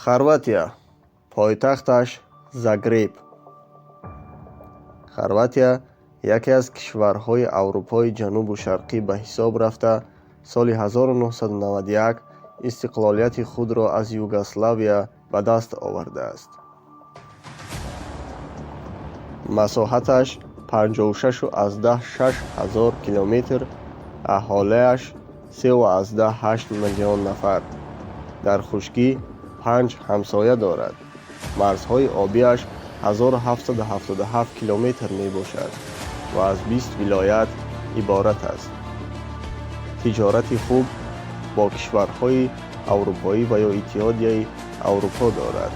Хорватия. Пойтахташ Загреб. Хорватия яке аз кишварҳои Аврупои Ҷанубу Шарқӣ ба ҳисоб рафта, соли 1991 истиқлолияти худро аз Югославия ба даст овардааст. Масоҳаташ 56,6 ҳазор километр, аҳолиаш 3,8 миллион нафар. Дар хушкӣ панҷ ҳамсоя дорад. Марзҳои обиаш 1777 километр мебошад ва аз 20 вилоят иборат аст. Тиҷорати хуб бо кишварҳои аврупоӣ ва ё Иттиҳодияи Аврупо дорад.